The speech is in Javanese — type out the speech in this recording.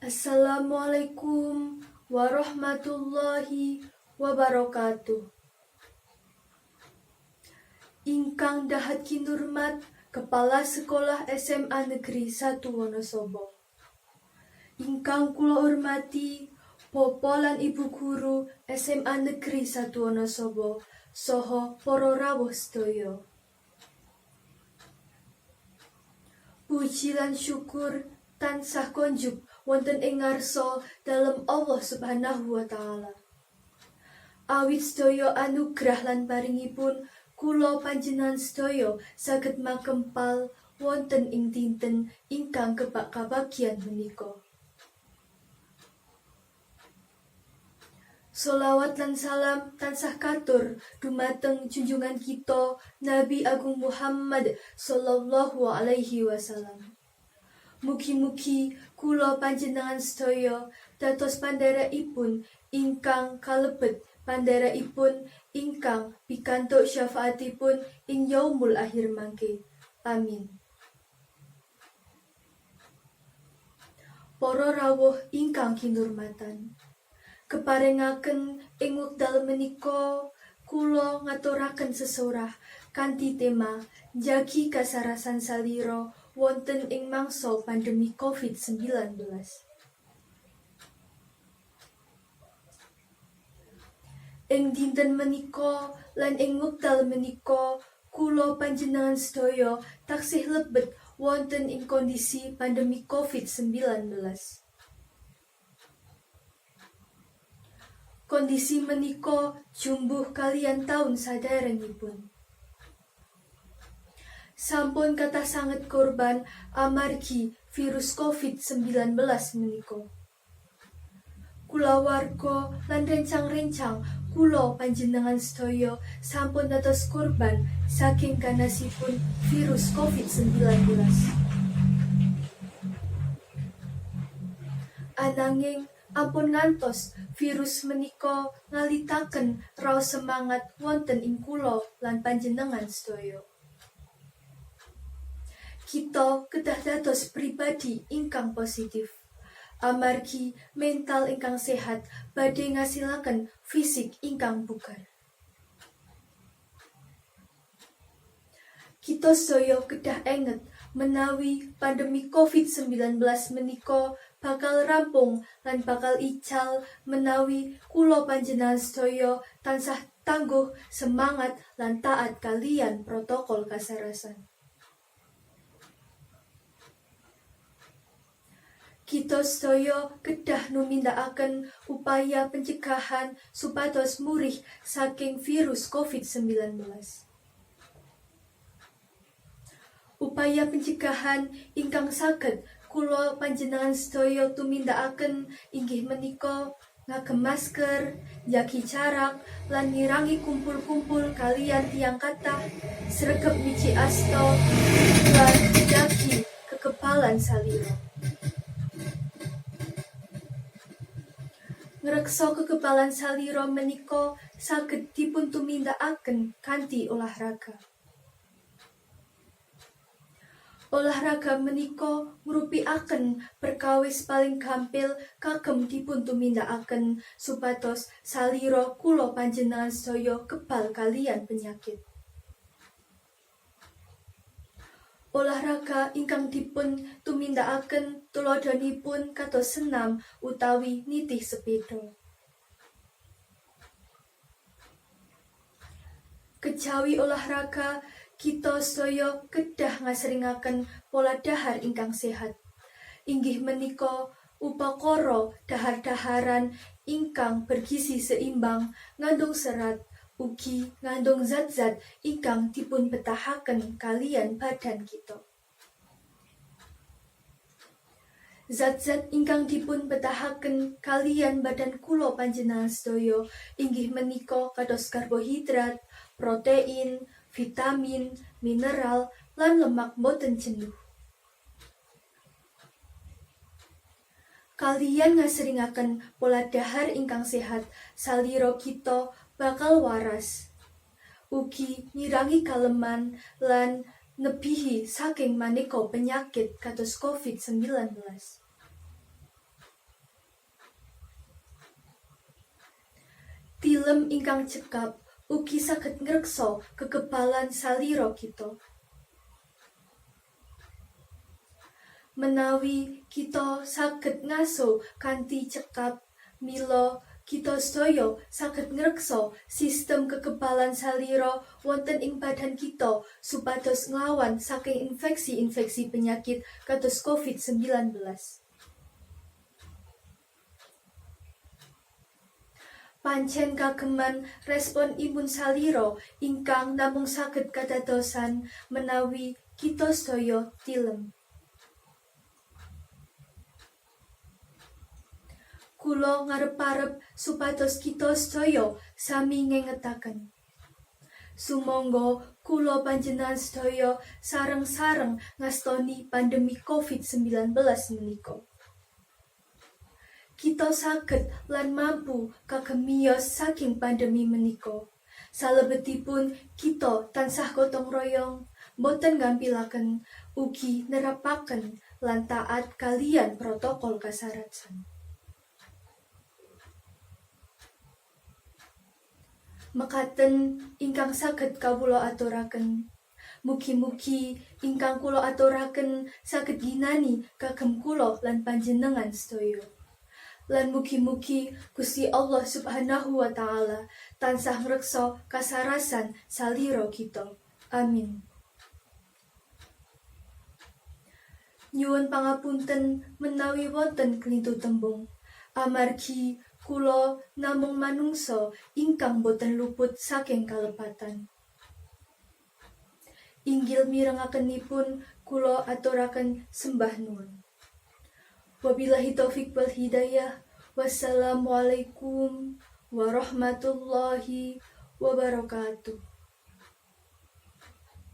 Assalamualaikum warahmatullahi wabarakatuh. Ingkang dahat kinurmat Kepala Sekolah SMA Negeri 1 Wonosobo. Ingkang kula hormati Bapak lan Ibu guru SMA Negeri 1 Wonosobo saha para rawuh sedaya. Puji lan syukur tansah konjuk wonten ing ngarsa dalem Allah Subhanahu wa taala. Awit sedaya anugrah lan paringipun kula panjenengan sedaya saged makempal wonten ing dinten ingkang kebak kabagyan menika. Solawat lan salam tansah katur dumateng junjungan kita Nabi Agung Muhammad sallallahu alaihi wasallam. Mugi-mugi kula panjenengan sedaya dados pandherekipun ingkang kalebet pandherekipun ingkang pikantuk syafaatipun ing yaumul akhir mangke. Amin. Para rawuh ingkang kinurmatan, keparengaken ing wekdal menika kula ngaturaken sesorah kanthi tema njagi kasarasan salira wonten ing mangsa pandemi Covid-19. Ing dinten menika lan ing wekdal menika kula panjenengan sedaya taksih lebet wonten ing kondisi pandemi Covid-19. Kondisi menika jumbuh kaliyan taun saderengipun. Sampun kathah sanget korban amargi virus Covid-19 menika. Kulawarga lan rencang-rencang kula panjenengan sedaya sampun dados korban saking ganasipun virus Covid-19. Ananging ampun ngantos virus menika ngalitaken raos semangat wonten ing kula lan panjenengan sedaya. Kita kedah dados pribadi ingkang positif. Amargi mental ingkang sehat badhe ngasilaken fisik ingkang bugar. Kita sedaya kedah enget menawi pandemi Covid-19 menika bakal rampung lan bakal ical menawi kula panjenengan sedaya tansah tangguh, semangat lan taat kaliyan protokol kasarasan. Kita sedaya kedah numindakaken upaya pencegahan supados murih saking virus Covid-19. Upaya pencegahan ingkang saged kula panjenengan sedaya tumindakaken inggih menika ngagem masker, njagi jarak, lan ngirangi kumpul-kumpul kaliyan tiyang kathah, sregep micik asta, lan njagi kekebalan salira. Ngreksa kekebalan salira menika saged dipun tumindakaken kanthi olahraga. Olahraga menika ngrupikaken perkawis paling gampil kagem dipun tumindakaken supados salira kula panjenengan sedaya kebal kaliyan penyakit. Olahraga ingkang dipun tumindakaken tuladhanipun kados senam utawi nitih sepeda. Kejawi olahraga, kita sedaya kedah ngasringaken pola dahar ingkang sehat. Inggih menika upakara dahar-daharan ingkang bergizi seimbang, ngandung serat, ugi ngandung zat-zat ingkang dipun betahaken kaliyan badan kita. Zat-zat ingkang dipun betahaken kaliyan badan kula panjenengan sedaya inggih menika kados karbohidrat, protein, vitamin, mineral, lan lemak boten jenuh. Kaliyan ngasringaken pola dahar ingkang sehat, salira kita bakal waras. Ugi ngirangi kaleman lan nebihi saking maneka penyakit kados Covid-19. Tilem ingkang cekap ugi saged ngreksa kekebalan salira kita. Menawi kita saged ngaso kanthi cekap, mila kita sedaya saged ngreksa sistem kekebalan salira wonten ing badan kita supados nglawan saking infeksi-infeksi penyakit kados COVID-19. Pancen kageman respon imun salira ingkang namung saged kadadosan menawi kita sedaya tilem. Kula ngarep-arep supados kita sedaya sami ngengetaken. Sumangga kula panjenengan sedaya sareng-sareng ngastoni pandemi COVID-19 menika. Kita saged lan mampu kagem miyos saking pandemi menika. Salebetipun kita tansah gotong royong, boten nggampilaken, ugi nerapaken lan taat kaliyan protokol kasarasan. Mekaten ingkang saged kawula aturaken. Mugi-mugi ingkang kula aturaken saged ginani kagem kula lan panjenengan sedaya. Lan mugi-mugi Gusti Allah Subhanahu wa taala tansah ngreksa kasarasan salira kita. Amin. Nyuwun pangapunten menawi wonten klintu tembung. Amargi kula namung manungsa ingkang boten luput saking kalepatan. Inggil mirengakenipun kula aturaken sembah nuwun. Wabillahi taufik wal hidayah. Wassalamualaikum warahmatullahi wabarakatuh.